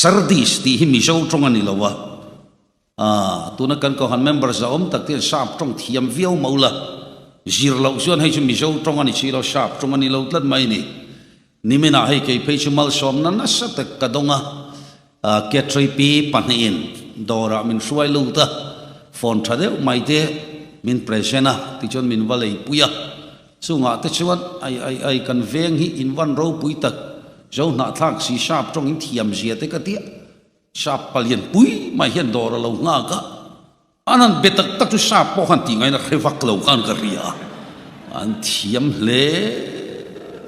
Sardis tih hi Mizo tawng a ni lo a, aah tuna kan Kohhran member zahawm tak te hian sap tawng thiam viau mo la, zir loh chuan hei chu Mizo tawng a ni si lo, sap tawng a ni lo tlat mai a ni. Niminah hei kei phei chu malsawmna nasa tak ka dawng a, K3P pahnihin dawrah min hruai lut a, phone tha deuh mai te min present a, tichuan min va leipui a. Chungah te chuan ai ai ai kan veng hi in van ropui tak, zo hnahthlak si sap tawng in thiam zia te ka tia, sap palian pui mai hian dawr a lo nghak a, an han be tak tak chu sap pawh khan tih ngaihna hre vak lo khan ka ria a, an thiam hle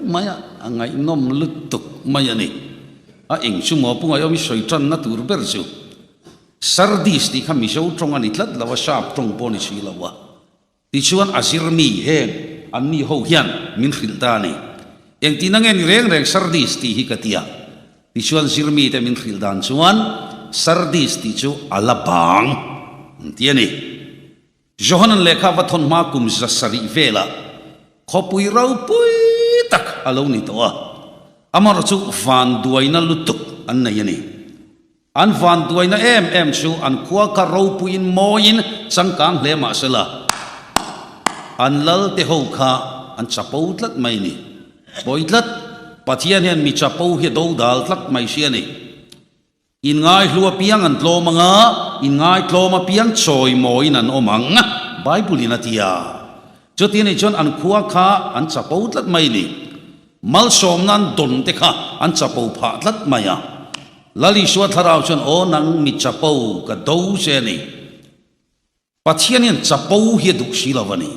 mai a, a ngaihnawm lutuk mai a ni. A eng chu maw pu Ngaiawm i sawi tanna tur ber chu Sardis tih kha Mizo tawng a ni tlat lo a, sap tawng pawh a ni si lo a. Tichuan a zirmi heng an ni ho hian min hrilh ta a ni. Engtihna nge ni reng reng Sardis tih hi ka ti a. Tichuan zirmi te min hrilh dan chuan Sardis tih chu a la bang an ti a ni. Johanan lehkha va thawn hma kum 700 velah khawpui ropui tak a lo ni tawh a. Amaherawhchu chu vanduaina lutuk an nei a ni. An vanduaina em em chu an khua kha ropuiin mawiin changkang hle mah sela, an lal te ho kha an chapo tlat mai ni. Pawi tlat, Pathian hian mi chapo hi a do dal tlat mai si a ni. Inngai hlu apiang an tlawm ang a, inngai tlawm apiang chawi mawiin an awm ang, Bible in a ti a. Chuti anih chuan an khua kha an chapo tlat mai ni. Malsawmna an dawn te kha an chapo phah tlat mai a. Lal Isua thlarau chuan, Aw nang mi chapo ka do che a ni. Pathian hian chapo hi a duh si lo a ni.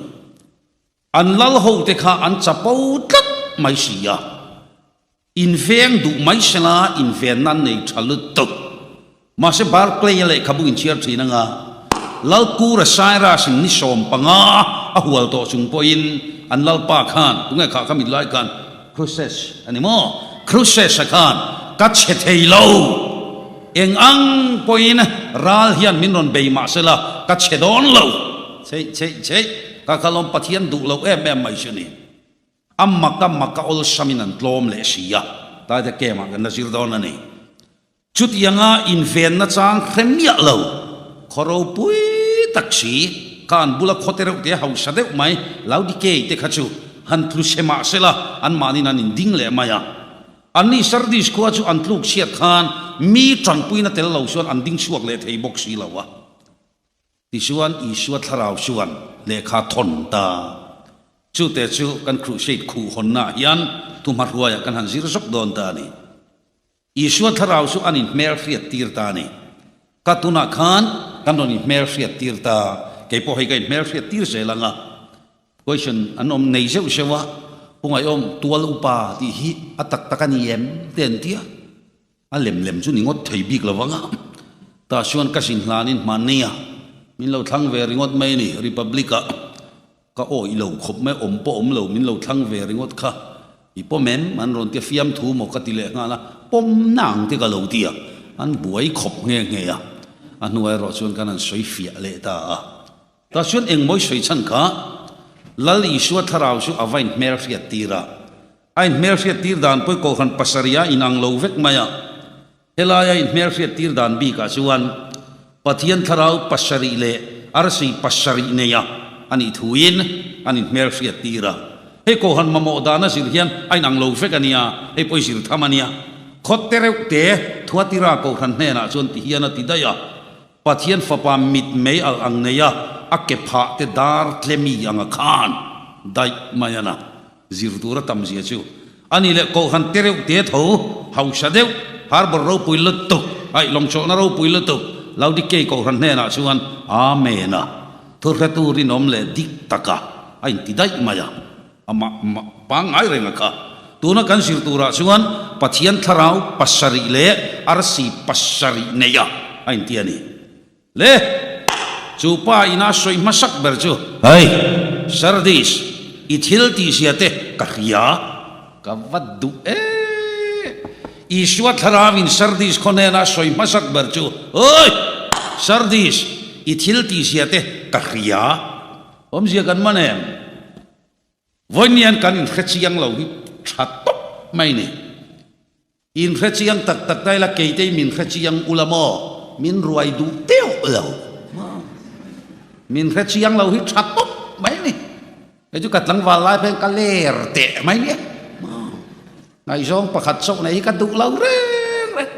An lal ho te kha an chapo tlat mai si a. Inveng duh mai sela invenna an nei tha lutuk. Mahse Barclay-a lehkhabu inchhiar thin anga Lalkura Cyrus-in ni 15 a hual tawh chung pawhin an lalpa khan, tunge khah kha mit lai khan, Croesus a ni maw? Croesus-a khan, Ka chhe thei lo! Eng ang pawhin ral hian min rawn bei mah sela ka chhe dawn lo! Chheih chheih chheih, ka kalawm Pathian duh loh em em mai chu ni. A mak a mak a awlsamin an tlawm leh si a, taite camp-ah kan la zir dawn a ni. Chutianga invenna chang hre miah lo, khaw ropui tak si, kha an bula khaw te reuh te hausa deuh mai, Laodikei te kha chu han tlu chhe mah sela anmahniin an inding leh mai a. Anni Sardis khua chu an tluk chhiat khan mi tanpuina tel lo chuan an ding chhuak leh thei bawk si lo a. Tichuan Isua thlarau chuan lehkha thawn ta. Chute chu kan crusade khuh hawnnaah hian thuhmahruaiah kan han zir zawk dawn ta a ni. Isua thlarau chu an inhmelhriat tir ta a ni. Ka tunah khan kan rawn inhmelhriat tir ta, kei pawh hei ka inhmelhriat tir zel ang a. Question an awm nei zeuh zeuh a, Pu Ngaihawm, tual upa tih hi a tak tak a ni em? te an ti a. A lem lem chu ni ngawt thei bik lo vang a, tah chuan ka zin hlanin hmanni a, min lo thlang ve ringawt mai a ni, Republic ah ka awih lo khawp mai, awm pawh awm lo, min lo thlang ve ringawt kha, i pawm em? An rawn tia fiamthu maw ka ti leh nghal a, pawm nang te ka lo ti a, an buai khawp nghe nghe a, a hnuai erawh chuan kan han sawi fiah leh ta a. Tah chuan engmawi sawi chhan kha Lal Isua thlarau chu a va inhmelhriat tir a. A inhmelhriat tir dan pawh Kohhran pasarih a inang lo vek mai a. Helaia inhmelhriat tir dan bikah chuan Pathian thlarau pasarih leh arsi pasarih neia a nih thuin an inhmelhriat tir a. Hei Kohhran mamawh dana zir hian a inang lo vek a nia, hei pawh i zir tham a nia. Khawt te reuh te Thuatira Kohhran hnenah chuan ti hian a ti daih a. Pathian fapa mit mei alh ang nei a, a ke phah te dar tlemi ang a khan daih mai a na. Zir tur a tam zia chu a ni leh Kohhran te reuh te tho, hausa deuh, harbor ropui lutuk, aih lawngchawlhna ropui lutuk, Laodikei Kohhran hnenah chuan Amen a thuhretu rinawm leh dik taka a inti daih mai a. Amah pangngai reng a kha. Tuna kan zir turah chuan Pathian thlarau pasarih leh arsi pasarih neia a inti a ni. Le! Chu pa ina sawi hmasak ber chu, Hei! Sardis, i thil tihzia te ka hria. Ka va duh e! Isua thlarauin Sardis khaw hnena sawi hmasak ber chu, Hei! Sardis, i thil tihzia te ka hria. Awmzia kan man em? Vawiin hian kan inhre chiang lo hi tha tawp mai ni. In hre chiang tak tak ta ila keitei min hre chiang ula maw? Min ruai duh teuh lo maw? Min hre chiang lo hi tha tawp mai ni. Hei chu ka tlangval lai pawhin ka ler teh mai nia maw? Ngaihzawng pakhat chauh nei hi ka duh lo reng reng.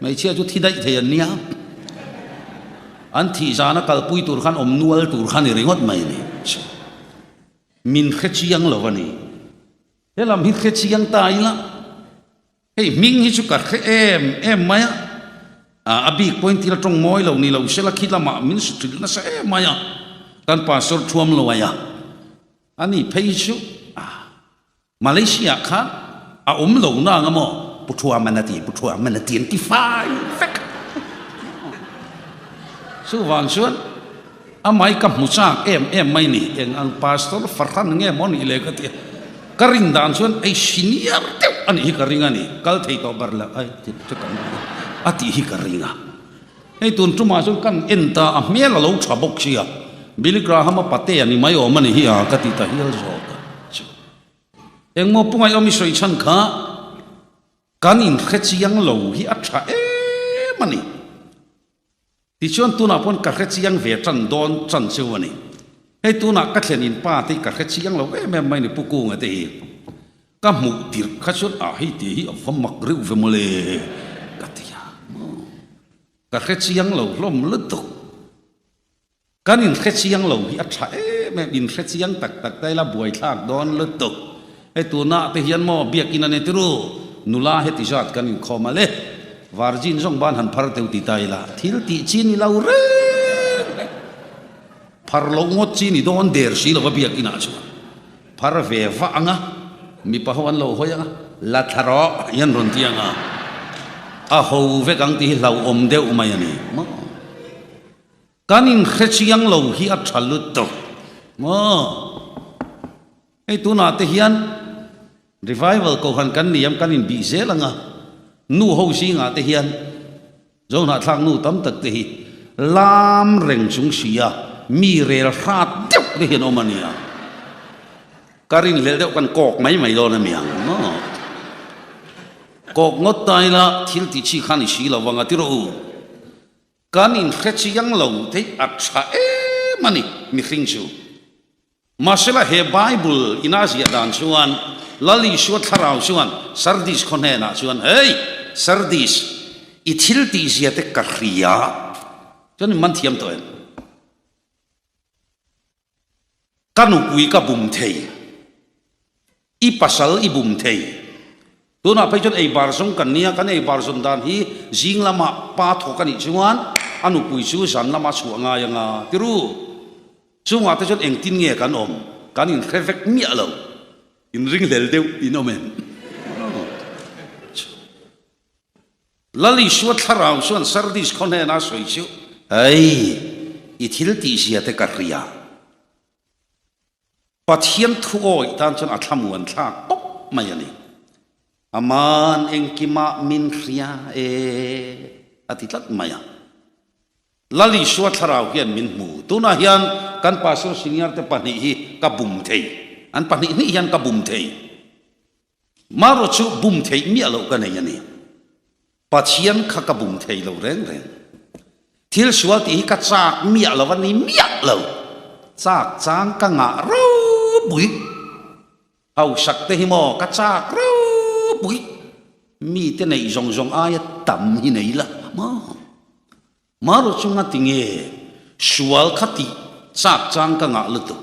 Hmeichhia chu thi daih thei an nia. An thih zana kalpui tur khan awm nual tur kha ni ringawt mai ni. Min hre chiang lo a ni. He lam hi hre chiang ta ila, hei hming hi chu ka hre em em mai a, a bik pawhin thil tawng mawi lo ni lo sela khi lamah min su ṭilh nasa em mai a, kan pastor thuam lo aia a ni phei chu Malaysia ah khan a awm lo na anga maw Pu Thuaman a ti, Pu Thuaman a ti an ti fai vek. Chuvang chuan Amai ka hmu chak em em mai ni, eng ang pastor fahran nge maw nih le ka ti a, ka rin dan chuan ei senior deuh a nih hi ka ring a ni, kal thei tawh ber lo ai ti chu kan a tih hi ka ring a. Hei tun tumah chuan kan en ta a hmel a lo tha bawk sia, Billy Graham-a pate a ni mai awm a ni hi a ka ti ta hial zawk a chu. Engmaw pungaih awm i sawi chhan kha kan inhre chiang lo hi a tha em a ni. Tichuan tunah pawn ka hre chiang ve tan dawn chan cheu a ni. Hei tunah ka thlen in pa te hi ka hre chiang lo em em mai ni Pu Kunga te hi. Ka hmuh tirh kha chuan ah hei tih hi a va mak reuh ve mawle ka ti a maw. Ka hre chiang lo hlawm lutuk. Kan inhre chiang lo hi a tha em em, inhre chiang tak tak ta ila buaithlak dawn lutuk. Hei tunah te hian maw biakin a ni tiru, nula heti zat kan inkhawm a le, virgin zawng ban han phar teu ti ta ila, thil tih chi ni lo reng reng. Phar loh ngawt chi ni dawn der si lova biakinah chuan phar ve vah ang a, mipa ho an lo hawi ang a, la thla rawh hi an rawn ti ang a, a ho vek ang tih hi hlauhawm deuh mai a ni maw. Kan inhre chiang lo hi a tha lutuk maw? Hei tunah te hian revival kohhran kan ni am kan inbih zel ang a, nu ho zingah te hian Zohnahthlak nu tam tak te hi lam reng chung si a, mi rel hrat deuh te hian awm a nia. Ka rinhlelh deuh kan kawk mai mai dawn a mi ang maw? Kawk ngawt ta ila thil ti chi kha ni si lo vang a ti rawh u. Kan inhre chiang lo theih a tha em a ni mihring chu. Mahsela he Bible ina ziah dan chuan Lal Isua thlarau chuan Sardis khaw hnenah chuan, Hey! Sardis, i thil tihzia te ka hria. Chuan in man thiam tawh em? Ka nupui ka bum thei, i pasal i bum thei. Tunah phei chuan ei bar zawng kan nia, kan ei bar zawn dan hi zing lamah pa thawk a nih chuan a nupui chu zan lama chhuah ngai anga ti ru. Chungah te chuan engtin nge kan awm, kan inhre vek miah lo. Inringhlel deuh in awm em? Lal Isua thlarau chuan Sardis khaw hnena a sawi chu, Hei, i thil tihzia te ka hria. Pathian thu awih tan chuan a thlamuan thlak tawp mai a ni. Aman engkimah min hria e, a ti tlat mai a. Lal Isua thlarau hian min hmu. Tunah hian kan pastor senior te pahnih hi ka bum thei. An pahnih hnih hian ka bum thei. Marawh chu bum theih miah loh ka nei a ni. Pathian kha ka bum thei lo reng reng. Thil sual tih hi ka chak miah lo a ni miah lo. Chak chang ka ngah ropui. Hausak te hi maw ka chak ropui. Mite neih zawng zawng aia tam hi nei la maw. Marawh chu ngati nge sual kha tih chak chang ka ngah lutuk.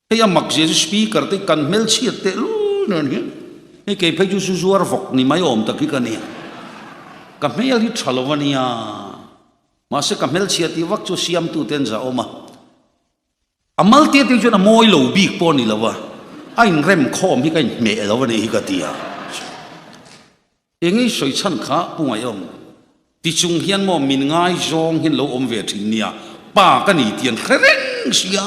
Hei a mak zia chu speaker te kan hmelchhiat teh lul nen hian hei kei phei chu zu zuar vawk ni mai awm tak hi ka nia. Ka hmel hi tha lo a nia. Mahse ka hmelchhiat tih vak chu siamtu te an zah awm a. A mal te te chuan a mawi lo bik pawh a ni lo a, a inrem khawm hi ka inhmeh lo a nih hi ka ti a. Engei sawi chhan kha Pu Ngaihawm, ti chung hian maw min ngaizawng hian lo awm ve thin nia, pa ka ni tih an hre reng sia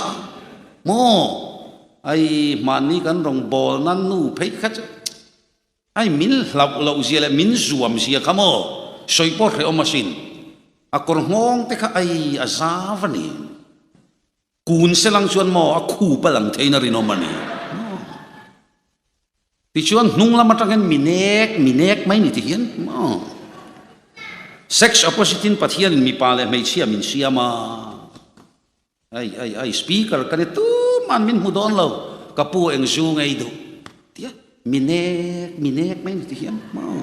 maw? Ai hmanni kan rawn bawl nan nu phei kha chu ai min hlauh loh zia leh min zuam zia kha maw sawi pawh hrehawm asin, a kawr nghawng te kha ai a zau a ni. Kun selang chuan maw a khup a lang theiin a rinawm a ni maw? Tichuan hnung lam atangin mi nek, mi nek mai ni ti hian maw? Sex opposite in Pathianin mipa leh hmeichhia min siam a. Ai, ai, ai, speaker ka ni tuman min hmu dawn lo, ka pu eng zu ngei duh tia mi nek, mi nek mai ni ti hian maw?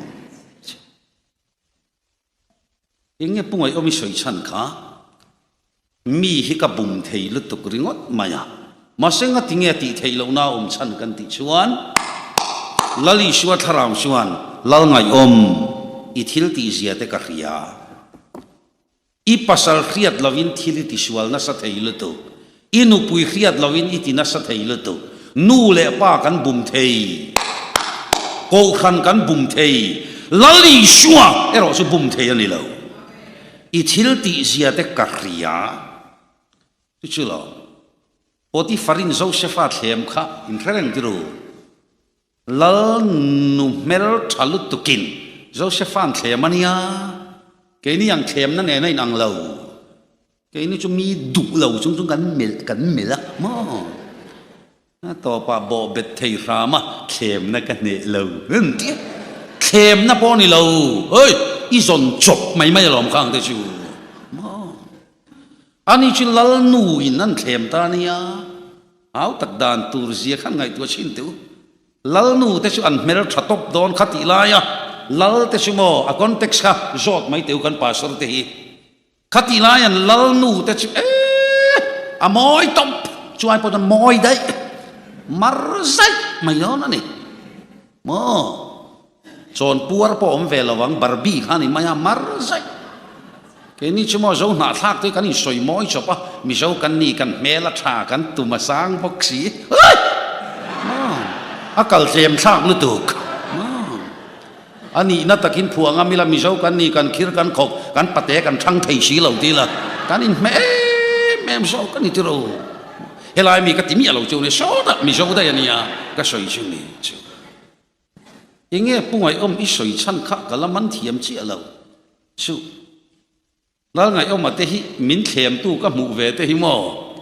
Eng nge Pu Ngaihawm i sawi chhan kha? Mi hi ka bum thei lutuk ringawt mai a, mahse ngati nge tih theih lohna a awm chhan kan tih chuan Lal Isua thlarau chuan Lal Ngaihawm i thil tih zia te ka hria. I pasal hriat lovin thil i tisual nasa thei lutuk. I nupui hriat lovin i ti nasa thei lutuk. Nu leh pa kan bum thei. Kohhran kan bum thei. Lal Isua erawh chu bum thei a ni lo. I thil tih zia te ka hria. Chu chu lo. Potifarin Josefa thlem kha in hre reng ti ru. Lal nu hmel tha lutukin Josefa'n thlem a nia. Keini ang thlemna nen a inang lo. Keini chu mi duh lo chung chung kan melh kan melh a maw? A tawpah bawh bet thei hram a, thlemna ka hneh lo en tia. Thlemna pawh ni lo, hei i zawn chawp mai mai alawm khang te chu maw? Ani chu Lalnu in an thlem ta nia, au tak dan tur zia khan ngaihtuah chhin teh u. Lalnu te chu an hmel tha tawp dawn kha tih lai a, Lal te chu maw a context kha zawt mai teh u kan pastor te hi. Khatih lai an lal nu te chu eh a mawi tawp chuai pawh chuan mawi daih mar zaih mai dawn a ni maw chawn puar pawh awm ve lo ang barbie kha a ni mai a mar zaih keini chu maw zo hnahthlak te kan insawi mawi chawp a mizo kan ni kan hmel a tha kan tum a sang bawk si eh maw a kal tlem thlak lutuk maw. A nihna takin phuah ngam ila Mizo kan ni, kan khir kan khawk, kan pate kan thang thei si lo ti ila kan inhmeh em em zawk a ni tiro. Helai mi ka ti miah lo chu ni sawtah Mizo daih a nia ka sawi chu ni chu. Enge Pu Ngaihawm i sawi chhan kha ka la man thiam chiah lo chu. Lal Ngaihawma te hi min thlemtu ka hmuh ve te hi maw?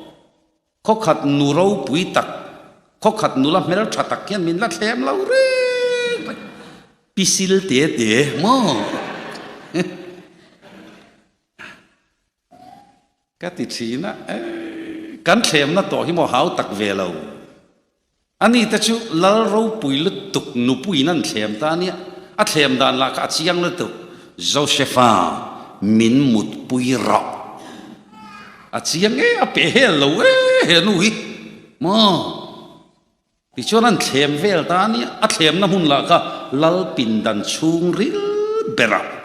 Khawkhat nu ropui tak, khawkhat nula hmel tha tak hian min la thlem lo reng mai. Pisil te te maw? Ka ti thin a, kan thlemna tawh hi maw hau tak ve lo. Ani te chu lal ropui lutuk nupuiin an thlem ta ania, a thlem dan lah kha a chiang lutuk, Josepha min mutpui rawh. A chiang e, a pe hel lo e he nu hi maw? Tichuan an thlem vel ta ania, a thlemna hmun lah kha lal pindan chhungril berah.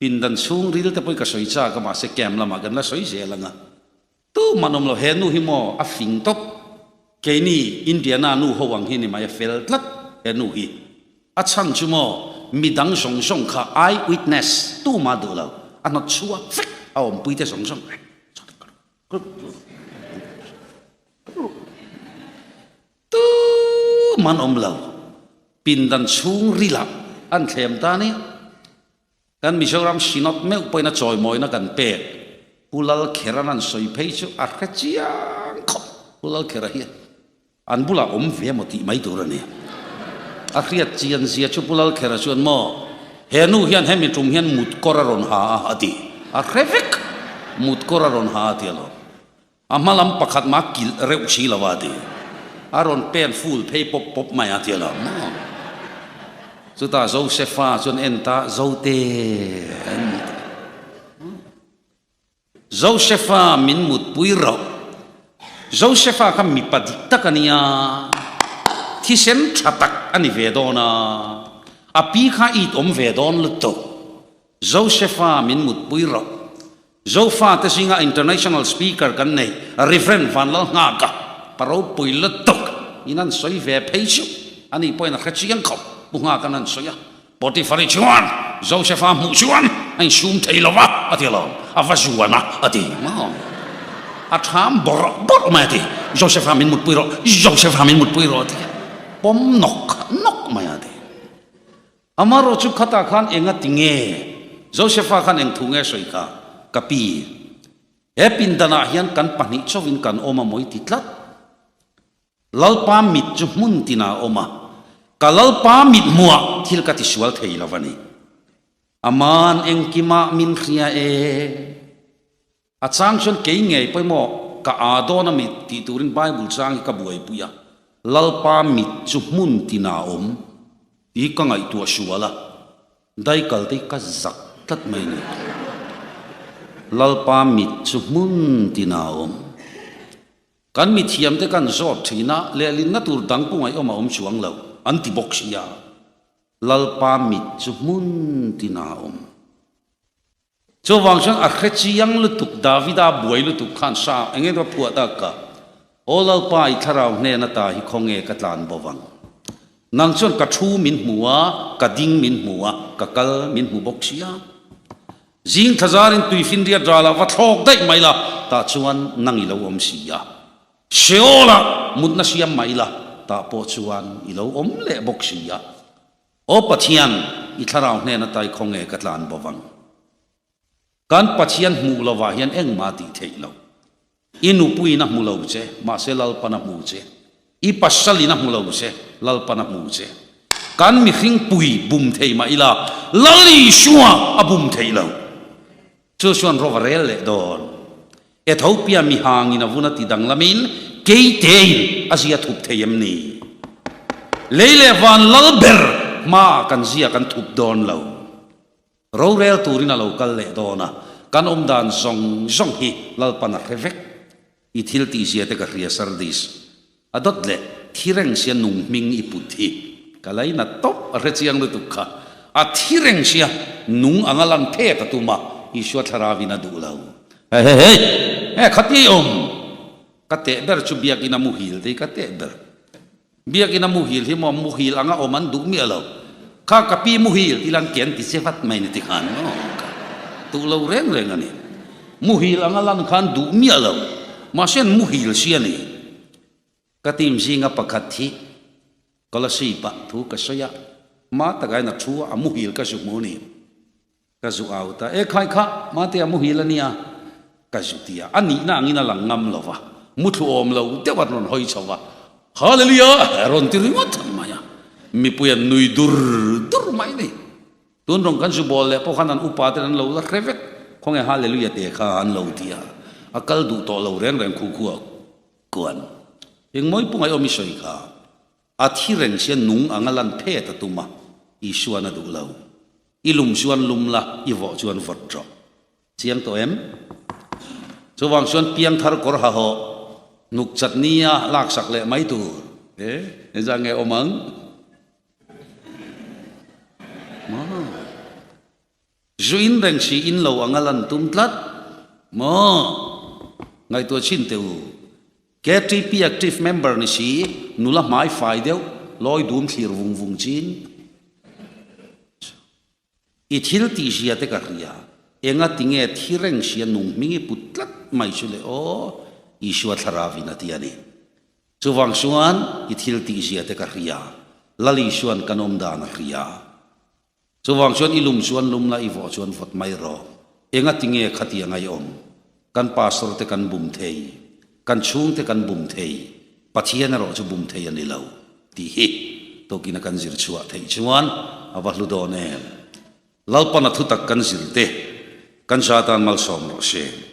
Pindan chhungril te pawh hi ka sawi chak a mahse camp lamah kan la sawi zel ang a. Tuman awm lo he nu hi maw a fing tawp. Keini Indiana nu ho ang hi ni mai a fel tlat he nu hi. A chhan chu maw midang zawng zawng kha eye witness tuma duh lo a hnawt chhuak vek a awmpui te zawng zawng. Tuman awm lo pindan chhungrilah an thlem ta nia. Kan Mizoram Synod meuh pawhin a chawimawina kan pek Pu Lalkhera'n an sawi phei chu a hre chiang khawp. Pu Lalkhera hi an bulah awm ve emaw tih mai tur a ni. A hriat chian zia chu Pu Lalkhera chuan maw he nu hian hemi tum hian mutkawr a rawn ha a a ti. A hre vek mutkawr a rawn ha a ti alawm. A hma lam pakhat mah kilh reuh si lo a ti. A rawn pen ful phei pawp pawp mai a ti a lo maw. Chutah Josefa chuan en ta Zote an ti. Josefa min mutpui rauh. Josefa kha mipa dik tak a nia. Thisen tha tak a ni ve dawn a. A pi kha it awm ve dawn lutuk. Josefa min mutpui rauh. Zofate zinga International Speaker kan nei Rev. Vanlalnghaka pa ropui lutuk in an sawi ve phei chu ani pawhin a hre chiang khawp. Pu Nghaka'n an sawi a, Potiphar-i chuan Joseph-a hmuh chuan a insum thei lo va a ti alawm, a va zuan a a ti maw? A ṭham bawrh bawrh mai a ti, Joseph-a min mutpui rawh, Joseph-a min mutpui rawh a ti a, pawm nawk nawk mai a ti. Amarawh chu khatah khan enga ti nge? Josefa khan eng thu nge sawi kha? Ka pi, he pindanah hian kan pahnih chauhin kan awm a mawi ti tlat. Lalpa mit chu hmun tinah a awm a. Ka Lalpa mithmuah thil ka tisual thei lo a ni. Aman engkimah min hria e. A chang chuan kei ngei pawimawh ka aa dawn a mit tih turin Bible chang hi ka buaipui a, Lalpa mit chu hmun tina awm tih ka ngaihtuah sual a, daikal te hi ka zak tlat mai a ni. Lalpa mit chu hmun tina awm. Kan mithiamte kan zawt thin a, lehlinna tur dang pawh ngaihawm a awm chuang lo, an ti bawk sia. Lalpa mit chu hmun tina awm. Chuvang chuan a hre chiang lutuk, Davida buai lutuk khan sa eng eng a phuah tak ka, Aw Lalpa i thlarau hnen ata hi khawnge ka tlan bo vang. Nang chuan ka thu min hmu a, ka ding min hmu a, ka kal min hmu bawk sia. Zing thlazarin tuifinriat ralah va thlawk daih mai la, tah chuan nang i lo awm si a. Sheol-ah mutna siam mai la, tah pawh chuan i lo awm leh bawk si a. Aw Pathian, i thlarau hnen ata i khawnge ka tlan bo vang. Kan Pathian hmuh lovah hian engmah tih theih lo. I nupuiin a hmu lo che, mahse Lalpan a hmu che. I pasalin a hmu lo che, Lalpan a hmu che. Kan mihring pui bum thei mah ila, Lal Isua a bum theih lo. Chu chuan ro va rel leh dawn. Ethiopia mihangin a vun a ti danglamin keitein a zia thup thei em ni? Lei leh van lal ber hmaah kan zia kan thup dawn lo. Rorel turin a lo kal leh dawn a, kan awmdan zawng zawng hi Lalpan a hre vek. I thil tihzia te ka hria Sardis. A dawt leh thi reng sia nung hming i put hi ka laina tawp a hre chiang lutuk kha. A thi reng sia nung anga lan phek a tum a, Isua thlarauin a duh lo. Hei hei hei! He khati awm! Ka teh ber chu biakinn a muhil te hi ka teh ber. Biakinn a muhil hi maw muhil anga awm an duh miah lo. Kha ka pi muhil ti lan ken ti che vat mai ni ti khan maw ka duh lo reng reng a ni. Muhil anga lan khan duh miah lo. Mahse an muhil si a ni. Ka team zinga pakhat hi Kolasib ah thu ka sawi a, hma takah hian a thu a, a muhil ka zu hmu ni. Ka zu au ta, E khai kha, Mate a muhil a nia, ka zu ti a, a nihna angin a lang ngam lo va, muthlu awm lo deuh a rawn hawi chho va, Hallelujah! a rawn ti ringawt mai a, mipui an nui dur dur mai ni. Tun rawn kan zu bawl leh pawh khan an upa ten an lo la hre vek, khawnge Hallelujah te kha an lo ti a, a kal duh tawh lo reng reng khu khu a kuan. Engmawi pungai awm i sawi kha? A thi reng sia nung anga lan phet a tum a, Isuan a duh lo. I lum chuan lum la, i vawh chuan vawt rawh. Chiang tawh em? Chuvang chuan piangthar kawr ha hawh, hnuk chat nia laksak leh mai tur. E, engzah nge awm ang? Maw? Zu in reng si in lo anga lan tum tlat maw? Ngaihtuah chhin teh u. KTP active member ni si, nula hmai fai deuh, lawi dum thlir vung vung chin. I thil tih zia te ka hria, enga tinge thi reng sia nung hming i put tlat mai chu le aw, Isua thlarau in a ti a ni. Chuvang chuan i thil tih zia te ka hria, Lal Isuan kan awm dan a hria. Chuvang chuan i lum chuan lum la, i vawh chuan vawt mai rawh. Enga tinge khatiang a i awm? Kan pastor te kan bum thei, kan chhung te kan bum thei, Pathian erawh chu bum thei a ni lo tih hi tawkina kan zir chhuah theih chuan a va hlu dawn em? Lalpana thutak kan zir te kan za tan malsawm rawh se.